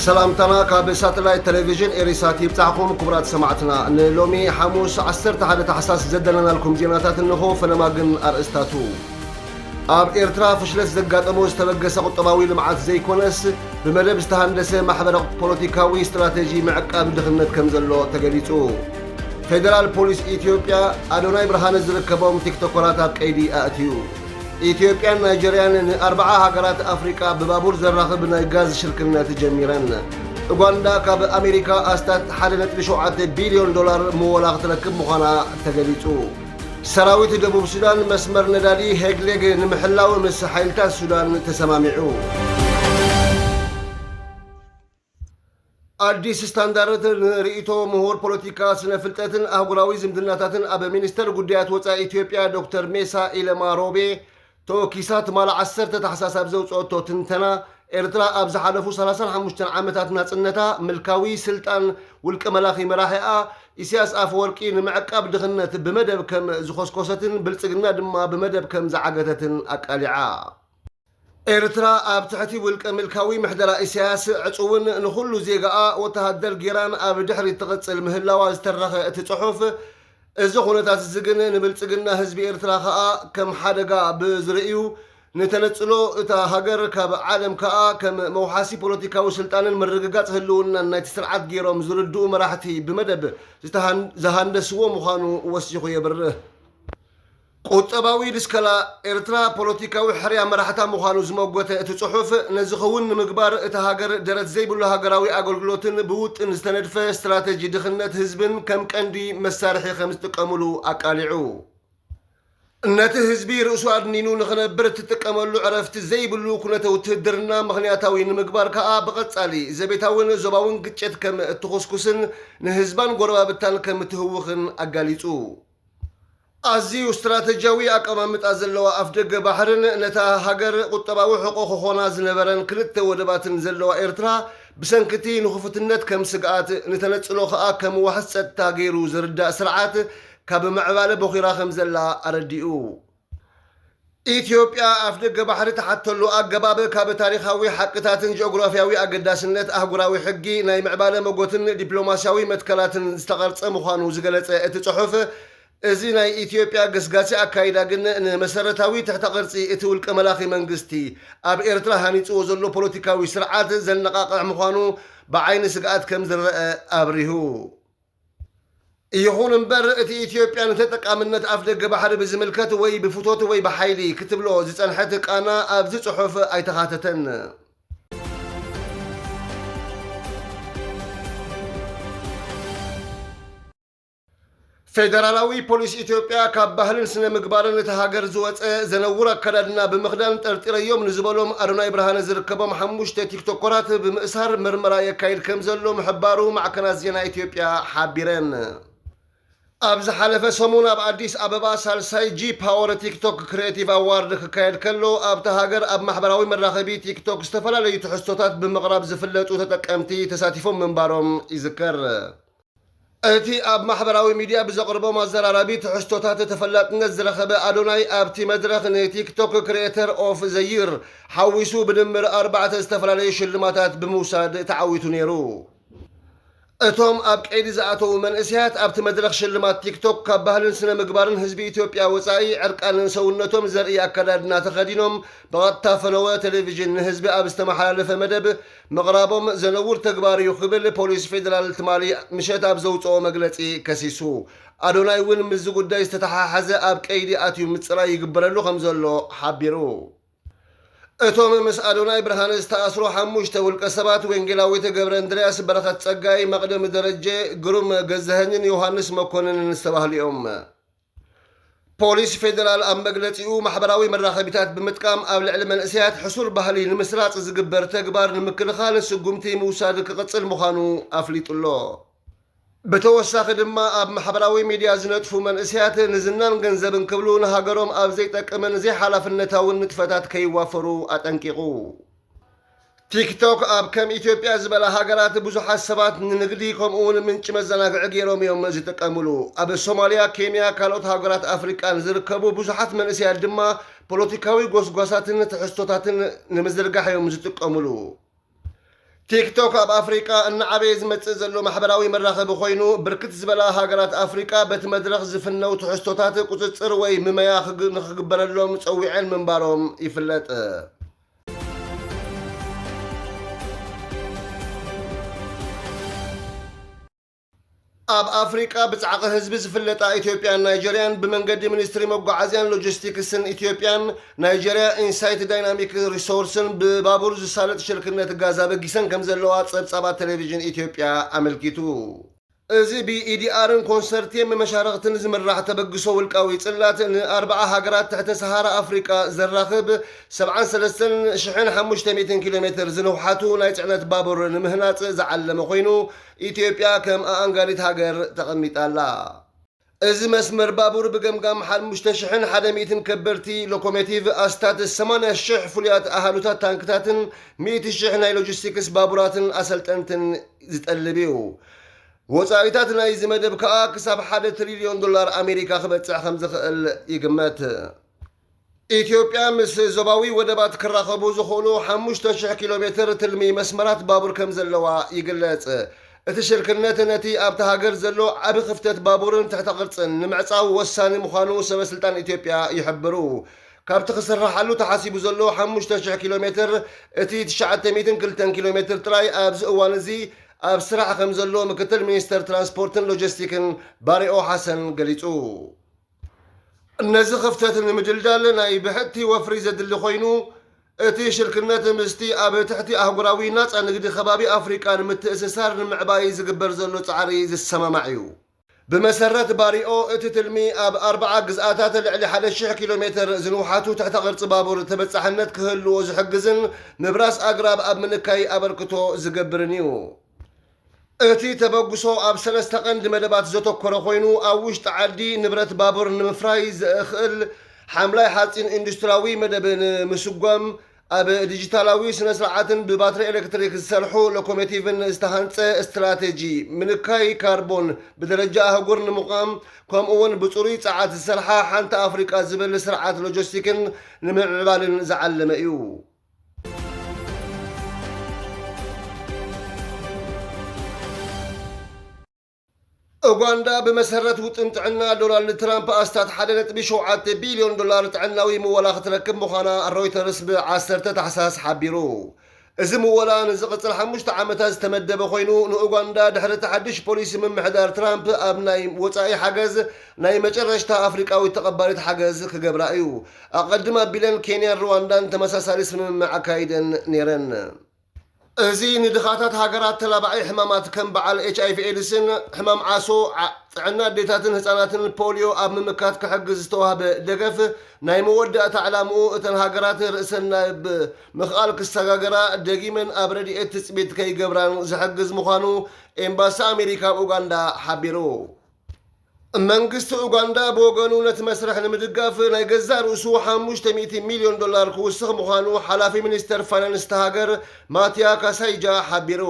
ሰላምታና ካብ ሳተላይት ቴሌቪዥን ኤሪሳት ይብጻሕኩም ክቡራት ሰማዕትና። ንሎሚ ሓሙስ ዓሰርተ ሓደ ታሕሳስ ዘዳለናልኩም ዜናታት እንሆ። ፈለማ ግን ኣርእስታቱ። ኣብ ኤርትራ ፍሽለት ዘጋጠሞ ዝተበገሰ ቁጠባዊ ልምዓት ዘይኮነስ፣ ብመደብ ዝተሃንደሰ ማሕበረ ፖለቲካዊ ስትራተጂ ምዕቃብ ድኽነት ከም ዘሎ ተገሊጹ። ፌደራል ፖሊስ ኢትዮጵያ ኣዶናይ ብርሃነ ዝርከቦም ቲክቶከራት ኣብ ቀይዲ ኣእትዩ። ኢትዮጵያን ናይጀርያን ንኣርብዓ ሃገራት ኣፍሪቃ ብባቡር ዘራኽብ ናይ ጋዝ ሽርክነት ጀሚረን። ኡጋንዳ ካብ ኣሜሪካ ኣስታት ሓደ ነጥቢ ሸውዓተ ቢልዮን ዶላር ምወላ ክትረክብ ምዃና ተገሊጹ። ሰራዊት ደቡብ ሱዳን መስመር ነዳዲ ሄግሌግ ንምሕላው ምስ ሓይልታት ሱዳን ተሰማሚዑ። ኣዲስ ስታንዳርድ ንርእይቶ ምሁር ፖለቲካ ስነ ፍልጠትን ኣህጉራዊ ዝምድናታትን ኣብ ሚኒስተር ጉዳያት ወጻኢ ኢትዮጵያ ዶክተር ሜሳ ኢለማ ሮቤ ተወኪሳ ትማሊ ዓሰርተ ታሕሳስ ኣብ ዘውፅኦቶ ትንተና፣ ኤርትራ ኣብ ዝሓለፉ ሰላሳን ሓሙሽተን ዓመታት ናጽነታ ምልካዊ ስልጣን ውልቀ መላኺ መራሒኣ ኢሳያስ ኣፈወርቂ ንምዕቃብ ድኽነት ብመደብ ከም ዝኾስኮሰትን ብልጽግና ድማ ብመደብ ከም ዝዓገተትን ኣቃሊዓ። ኤርትራ ኣብ ትሕቲ ውልቀ ምልካዊ ምሕደራ ኢሳያስ ዕጹውን ንኹሉ ዜጋኣ ወተሃደር ጌራን ኣብ ድሕሪት ትቕጽል ምህላዋ ዝተረኸ እቲ ጽሑፍ፣ እዚ ኩነታት እዚ ግን ንብልጽግና ህዝቢ ኤርትራ ከኣ ከም ሓደጋ ብዝርእዩ፣ ንተነጽሎ እታ ሃገር ካብ ዓለም ከኣ ከም መውሓሲ ፖለቲካዊ ስልጣንን ምርግጋጽ ህልውናን ናይቲ ስርዓት ጌሮም ዝርድኡ መራሕቲ ብመደብ ዝተሃን-፣ ዝሃንደስዎ ምዃኑ ወሲኹ የብርህ። ቁጠባዊ ድስከላ ኤርትራ ፖለቲካዊ ሕርያ መራሕታ ምዃኑ ዝመጎተ እቲ ጽሑፍ፣ ነዚ ክውን ንምግባር እታ ሃገር ደረት ዘይብሉ ሃገራዊ ኣገልግሎትን ብውጥን ዝተነድፈ ስትራተጂ ድኽነት ህዝብን ከም ቀንዲ መሳርሒ ከም ዝጥቀሙሉ ኣቃሊዑ። ነቲ ህዝቢ ርእሱ ኣድኒኑ ንኽነብር እትጥቀመሉ ዕረፍቲ ዘይብሉ ኩነተ ውትህድርና ምኽንያታዊ ንምግባር ከኣ ብቐጻሊ ዘቤታውን ዞባውን ግጭት ከም እትኹስኩስን ንህዝባን ጎረባብታን ከም እትህውኽን ኣጋሊጹ። ኣዝዩ ስትራተጂያዊ ኣቀማምጣ ዘለዋ ኣፍደገ ባሕርን ነታ ሃገር ቁጠባዊ ሕቖ ክኾና ዝነበረን ክልተ ወደባትን ዘለዋ ኤርትራ፣ ብሰንኪ እቲ ንኽፉትነት ከም ስግኣት፣ ንተነጽሎ ከኣ ከም ዋሕስ ጸጥታ ገይሩ ዝርዳእ ስርዓት፣ ካብ ምዕባለ ቦኺራ ከም ዘላ ኣረዲኡ። ኢትዮጵያ ኣፍደገ ባሕሪ ትሓተሉ ኣገባብ ካብ ታሪኻዊ ሓቅታትን ጂኦግራፍያዊ ኣገዳስነት ኣህጉራዊ ሕጊ ናይ ምዕባለ መጎትን ዲፕሎማስያዊ መትከላትን ዝተቐርጸ ምዃኑ ዝገለጸ እቲ ጽሑፍ፣ እዚ ናይ ኢትዮጵያ ገስጋሲ ኣካይዳ ግን ንመሰረታዊ ትሕተ ቅርጺ እቲ ውልቀ መላኺ መንግስቲ ኣብ ኤርትራ ሃኒጽዎ ዘሎ ፖለቲካዊ ስርዓት ዘነቓቕሕ ምዃኑ ብዓይኒ ስግኣት ከም ዝረአ ኣብሪሁ። ይኹን እምበር፣ እቲ ኢትዮጵያ ንተጠቃምነት ኣፍደገ ባሕሪ ብዝምልከት ወይ ብፍቶት ወይ ብሓይሊ ክትብሎ ዝጸንሐት ቃና ኣብዚ ጽሑፍ ኣይተኻተተን። ፌደራላዊ ፖሊስ ኢትዮጵያ ካብ ባህልን ስነ ምግባርን እታ ሃገር ዝወጸ ዘነውር ኣከዳድና ብምኽዳን ጠርጢረዮም ንዝበሎም ኣዶናይ ብርሃነ ዝርከቦም ሓሙሽተ ቲክቶከራት ብምእሳር ምርመራ የካይድ ከም ዘሎ ምሕባሩ ማዕከናት ዜና ኢትዮጵያ ሓቢረን። ኣብ ዝሓለፈ ሰሙን ኣብ ኣዲስ ኣበባ ሳልሳይ ጂ ፓወር ቲክቶክ ክሪኤቲቭ ኣዋርድ ክካየድ ከሎ፣ ኣብታ ሃገር ኣብ ማሕበራዊ መራኸቢ ቲክቶክ ዝተፈላለዩ ትሕዝቶታት ብምቕራብ ዝፍለጡ ተጠቀምቲ ተሳቲፎም ምንባሮም ይዝከር። እቲ ኣብ ማሕበራዊ ሚድያ ብዘቕርቦም ኣዘራራቢ ትሕዝቶታት ተፈላጥነት ዝረኸበ ኣዶናይ፣ ኣብቲ መድረኽ ንቲክቶክ ክሪኤተር ኦፍ ዘ ይር ሓዊሱ ብድምር ኣርባዕተ ዝተፈላለዩ ሽልማታት ብምውሳድ ተዓዊቱ ነይሩ። እቶም ኣብ ቀይዲ ዝኣተዉ መንእሰያት ኣብቲ መድረኽ ሽልማት ቲክቶክ ካብ ባህልን ስነ ምግባርን ህዝቢ ኢትዮጵያ ወጻኢ ዕርቃንን ሰውነቶም ዘርኢ ኣከዳድና ተኸዲኖም ብቐጥታ ፈነወ ቴሌቪዥን ንህዝቢ ኣብ ዝተመሓላለፈ መደብ ምቕራቦም ዘነውር ተግባር እዩ ክብል ፖሊስ ፌደራል ትማሊ ምሸት ኣብ ዘውጽኦ መግለጺ ከሲሱ። ኣዶናይ እውን ምስዚ ጉዳይ ዝተተሓሓዘ ኣብ ቀይዲ ኣትዩ ምጽራይ ይግበረሉ ከም ዘሎ ሓቢሩ። እቶም ምስ ኣዶናይ ብርሃነ ዝተኣስሩ ሓሙሽተ ውልቀ ሰባት፣ ወንጌላዊት ገብረ እንድርያስ፣ በረኸት ጸጋይ፣ መቕደም ደረጀ፣ ግሩም ገዛኸኝን ዮሃንስ መኮንንን ዝተባህሉ እዮም። ፖሊስ ፌደራል ኣብ መግለጺኡ፣ ማሕበራዊ መራኸቢታት ብምጥቃም ኣብ ልዕሊ መንእሰያት ሕሱር ባህሊ ንምስራጽ ዝግበር ተግባር ንምክልኻል ስጉምቲ ምውሳድ ክቕጽል ምዃኑ ኣፍሊጡ ኣሎ። ብተወሳኺ ድማ ኣብ ማሕበራዊ ሚድያ ዝነጥፉ መንእሰያት ንዝናን ገንዘብን ክብሉ ንሃገሮም ኣብ ዘይጠቅምን ዘይሓላፍነታውን ንጥፈታት ከይዋፈሩ ኣጠንቂቑ። ቲክቶክ ኣብ ከም ኢትዮጵያ ዝበላ ሃገራት ብዙሓት ሰባት ንንግዲ ከምኡውን ምንጪ መዘናግዒ ገይሮም እዮም ዝጥቀምሉ። ኣብ ሶማልያ፣ ኬንያ፣ ካልኦት ሃገራት ኣፍሪቃን ዝርከቡ ብዙሓት መንእሰያት ድማ ፖለቲካዊ ጎስጓሳትን ትሕዝቶታትን ንምዝርጋሕ እዮም ዝጥቀምሉ። ቲክቶክ ኣብ ኣፍሪቃ እናዓበየ ዝመጽእ ዘሎ ማሕበራዊ መራኸቢ ኮይኑ፣ ብርክት ዝበላ ሃገራት ኣፍሪቃ በቲ መድረኽ ዝፍነው ትሕዝቶታት ቁጽጽር ወይ ምመያ ክግ-፣ ንኽግበረሎም ጸዊዐን ምንባሮም ይፍለጥ። ኣብ ኣፍሪቃ ብጻዕቒ ህዝቢ ዝፍለጣ ኢትዮጵያን ናይጀርያን ብመንገዲ ሚኒስትሪ መጓዓዝያን ሎጂስቲክስን ኢትዮጵያን ናይጀርያ ኢንሳይት ዳይናሚክ ሪሶርስን ብባቡር ዝሳለጥ ሽርክነት ጋዝ ኣበጊሰን ከም ዘለዋ ጸብጻባት ቴሌቪዥን ኢትዮጵያ ኣመልኪቱ። እዚ ብኢዲኣርን ኮንሰርቲየም መሻርኽትን ዝምራሕ ተበግሶ ውልቃዊ ጽላት ንኣርብዓ ሃገራት ትሕተ ሰሃራ ኣፍሪቃ ዘራኽብ ሰብዓን ሰለስተን ሽሕን ሓሙሽተ ሚእትን ኪሎ ሜትር ዝንውሓቱ ናይ ጽዕነት ባቡር ንምህናጽ ዝዓለመ ኮይኑ፣ ኢትዮጵያ ከም ኣኣንጋዲት ሃገር ተቐሚጣ ኣላ። እዚ መስመር ባቡር ብገምጋም ሓሙሽተ ሽሕን ሓደ ሚእትን ከበድቲ ሎኮሞቲቭ፣ ኣስታት ሰማንያ ሽሕ ፍሉያት ኣሃዱታት ታንክታትን ሚእቲ ሽሕ ናይ ሎጂስቲክስ ባቡራትን ኣሰልጠንትን ዝጠልብ እዩ። ወጻኢታት ናይዚ መደብ ከኣ ክሳብ ሓደ ትሪልዮን ዶላር ኣሜሪካ ክበጽሕ ከም ዝኽእል ይግመት። ኢትዮጵያ ምስ ዞባዊ ወደባት ክራኸቡ ዝኽእሉ ሓሙሽተ ሽሕ ኪሎ ሜትር ትልሚ መስመራት ባቡር ከም ዘለዋ ይግለጽ። እቲ ሽርክነት ነቲ ኣብታ ሃገር ዘሎ ዓቢ ክፍተት ባቡርን ትሕተ ቅርጽን ንምዕጻው ወሳኒ ምዃኑ ሰበ ስልጣን ኢትዮጵያ ይሕብሩ። ካብቲ ክስርሓሉ ተሓሲቡ ዘሎ ሓሙሽተ ሽሕ ኪሎ ሜትር፣ እቲ ትሽዓተ ሚእትን ክልተን ኪሎ ሜትር ጥራይ ኣብዚ እዋን እዚ ኣብ ስራሕ ከም ዘሎ ምክትል ሚኒስተር ትራንስፖርትን ሎጂስቲክን ባሪኦ ሓሰን ገሊጹ። ነዚ ክፍተት ንምድልዳል ናይ ብሕቲ ወፍሪ ዘድሊ ኮይኑ፣ እቲ ሽርክነት ምስቲ ኣብ ትሕቲ ኣህጉራዊ ናጻ ንግዲ ከባቢ ኣፍሪቃ ንምትእስሳር ንምዕባይ ዝግበር ዘሎ ጻዕሪ ዝሰማማዕ እዩ። ብመሰረት ባሪኦ፣ እቲ ትልሚ ኣብ ኣርብዓ ግዝኣታት ልዕሊ ሓደ ሽሕ ኪሎ ሜትር ዝንውሓቱ ትሕተ ቅርጺ ባቡር ተበጻሕነት ክህልዎ ዝሕግዝን ምብራስ ኣግራብ ኣብ ምንካይ ኣበርክቶ ዝገብርን እዩ። እቲ ተበግሶ ኣብ ሰለስተ ቀንዲ መደባት ዘተኮረ ኮይኑ፣ ኣብ ውሽጢ ዓዲ ንብረት ባቡር ንምፍራይ ዘኽእል ሓምላይ ሓጺን ኢንዱስትሪያዊ መደብ ንምስጓም፣ ኣብ ዲጂታላዊ ስነ ስርዓትን ብባትሪ ኤሌክትሪክ ዝሰርሑ ሎኮሞቲቭን ዝተሃንጸ ስትራቴጂ ምንካይ ካርቦን ብደረጃ ኣህጉር ንምቋም፣ ከምኡ እውን ብጽሩይ ጸዓት ዝሰርሓ ሓንቲ ኣፍሪቃ ዝብል ስርዓት ሎጂስቲክን ንምምዕባልን ዝዓለመ እዩ። ኡጋንዳ ብመሰረት ውጥን ጥዕና ዶናልድ ትራምፕ ኣስታት ሓደ ነጥቢ ሸውዓተ ቢልዮን ዶላር ጥዕናዊ ምወላ ክትረክብ ምዃና ሮይተርስ ብ ዓሰርተ ታሕሳስ ሓቢሩ። እዚ ምወላ ንዝቕጽል ሓሙሽተ ዓመታት ዝተመደበ ኮይኑ፣ ንኡጋንዳ ድሕሪ እቲ ሓድሽ ፖሊሲ ምምሕዳር ትራምፕ ኣብ ናይ ወጻኢ ሓገዝ ናይ መጨረሽታ ኣፍሪቃዊት ተቐባሊት ሓገዝ ክገብራ እዩ። ኣቐድም ኣቢለን ኬንያን ሩዋንዳን ተመሳሳሊ ስምምዕ ኣካይደን ነይረን። እዚ ንድኻታት ሃገራት ተላባዒ ሕማማት ከም በዓል ኤች ኣይ ቪ ኤድስን ሕማም ዓሶ፣ ዓ-፣ ጥዕና ኣዴታትን ህጻናትን ፖልዮ ኣብ ምምካት ክሕግዝ ዝተዋህበ ደገፍ፣ ናይ መወዳእታ ዕላምኡ እተን ሃገራት ርእሰን ናብ ምኽኣል ክሰጋገራ ደጊመን ኣብ ረድኤት ትጽቢት ከይገብራን ዝሕግዝ ምዃኑ ኤምባሲ ኣሜሪካ ኣብ ኡጋንዳ ሓቢሩ። መንግስቲ ኡጋንዳ ብወገኑ ነቲ መስርሕ ንምድጋፍ ናይ ገዛእ ርእሱ ሓሙሽተ ሚእቲ ሚልዮን ዶላር ክውስኽ ምዃኑ ሓላፊ ሚኒስተር ፋይናንስ እታ ሃገር ማቲያ ካሳይጃ ሓቢሩ።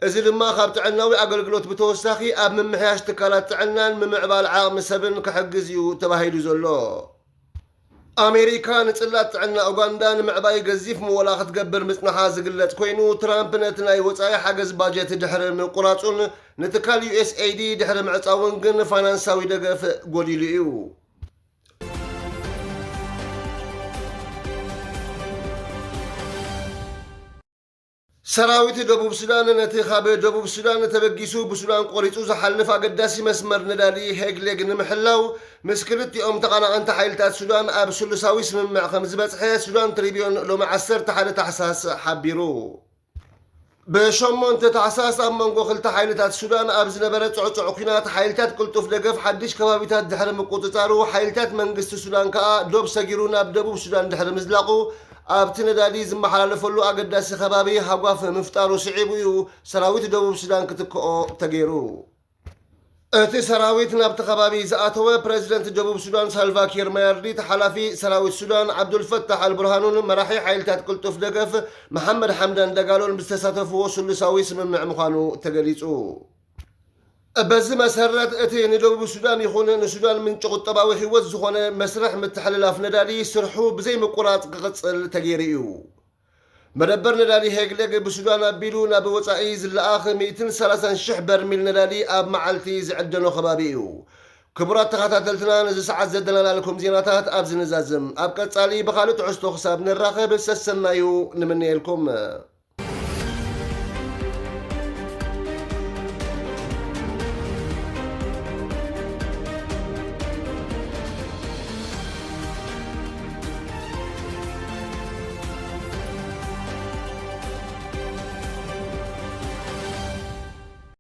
እዚ ድማ ካብ ጥዕናዊ ኣገልግሎት ብተወሳኺ ኣብ ምምሕያሽ ትካላት ጥዕናን ምምዕባል ዓቕሚ ሰብን ክሕግዝ እዩ ተባሂሉ ዘሎ። ኣሜሪካ ንጽላት ጥዕና ኡጋንዳ ንምዕባይ ገዚፍ ምወላ ክትገብር ምጽንሓ ዝግለጽ ኮይኑ፣ ትራምፕ ነቲ ናይ ወጻኢ ሓገዝ ባጀት ድሕሪ ምቁራጹን ንትካል ዩ ኤስ ኤይ ዲ ድሕሪ ምዕጻውን ግን ፋይናንሳዊ ደገፍ ጎዲሉ እዩ። ሰራዊት ደቡብ ሱዳን ነቲ ካብ ደቡብ ሱዳን ተበጊሱ ብሱዳን ቆሪጹ ዝሓልፍ ኣገዳሲ መስመር ነዳዲ ሄግሌግ ንምሕላው ምስ ክልቲኦም ተቐናቐንቲ ሓይልታት ሱዳን ኣብ ስሉሳዊ ስምምዕ ከም ዝበጽሐ ሱዳን ትሪቢዮን ሎሚ ዓሰርተ ሓደ ታሕሳስ ሓቢሩ። ብሸሞንተ ታሕሳስ ኣብ መንጎ ክልተ ሓይልታት ሱዳን ኣብ ዝነበረ ጽዕጹዕ ኲናት ሓይልታት ቅልጡፍ ደገፍ ሓድሽ ከባቢታት ድሕሪ ምቁጽጻሩ፣ ሓይልታት መንግስቲ ሱዳን ከኣ ዶብ ሰጊሩ ናብ ደቡብ ሱዳን ድሕሪ ምዝላቑ፣ ኣብቲ ነዳዲ ዝመሓላለፈሉ ኣገዳሲ ከባቢ ሃጓፍ ምፍጣሩ ስዒቡ እዩ ሰራዊት ደቡብ ሱዳን ክትክኦ ተገይሩ። እቲ ሰራዊት ናብቲ ከባቢ ዝኣተወ ፕረዚደንት ደቡብ ሱዳን ሳልቫ ኪር ማያርዲት፣ ሓላፊ ሰራዊት ሱዳን ዓብዱልፈታሕ ኣልቡርሃኑን መራሒ ሓይልታት ቅልጡፍ ደገፍ መሓመድ ሓምዳን ደጋሎን ብዝተሳተፍዎ ስሉሳዊ ስምምዕ ምዃኑ ተገሊጹ። በዚ መሰረት፣ እቲ ንደቡብ ሱዳን ይኹን ንሱዳን ምንጪ ቁጠባዊ ህይወት ዝኾነ መስርሕ ምትሕልላፍ ነዳዲ ስርሑ ብዘይምቁራጽ ክቕጽል ተገይሩ እዩ። መደበር ነዳዲ ሄግሌግ ብሱዳን ኣቢሉ ናብ ወጻኢ ዝለኣኽ ሚእትን ሰላሳን ሽሕ በርሚል ነዳዲ ኣብ መዓልቲ ዝዕደኖ ከባቢ እዩ። ክቡራት ተኸታተልትና፣ ነዚ ሰዓት ዘደላላልኩም ዜናታት ኣብዚ ንዛዝም። ኣብ ቀጻሊ ብኻልእ ትሕዝቶ ክሳብ ንራኸብ ሰሰናዩ ንምነየልኩም።